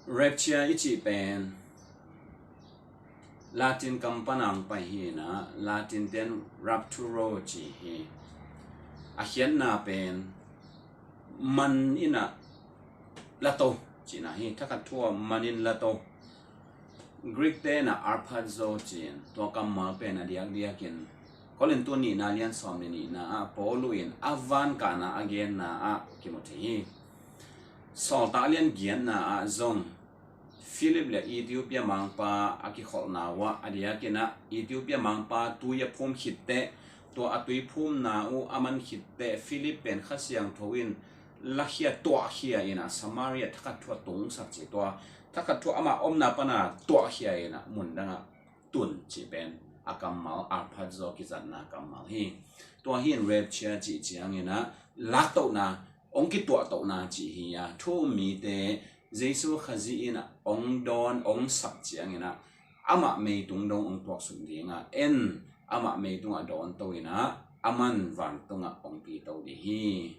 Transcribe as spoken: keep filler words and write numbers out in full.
Rapture i cih pen Latin kam pana hong pai hi inah, Latin ten rapturo ci hi. A khiatna pen man inah lato cihna hi, thakhat thu ah man in lato. Greek te inah arpazo ci-in tua kammal pen a diakdiakin Korintu nihna lian sawm le nihna ah Paulu in a van kahna a genna ah kimu thei hi. Sawltak lian giatna ah zong Philip le Ethiopia mangpa a kikholhna uh ah a diakin ah Ethiopia mangpa tui a phum khitteh, tua a tui phumna uh a man khitteh Philip pen Kha Siangtho in lakhia tuahkhia inah Samaria thakhat thu ah tungsak ci, tua thakhat thu ah amah omna pana tuahkhia inah mundang ah tun cih pen a kammal arpazo kizatna kammal hi. Tua hi in rapture cih ciang inah laktohna, hong kituahtohna cih hi a, thu um mite Jesu Khazih inah hong dawn hong sap ciang inah amah meitung dong hong tuaksuk ding a, en amah meitung ah dawnto inah a man vantung ah hong pito ding hi.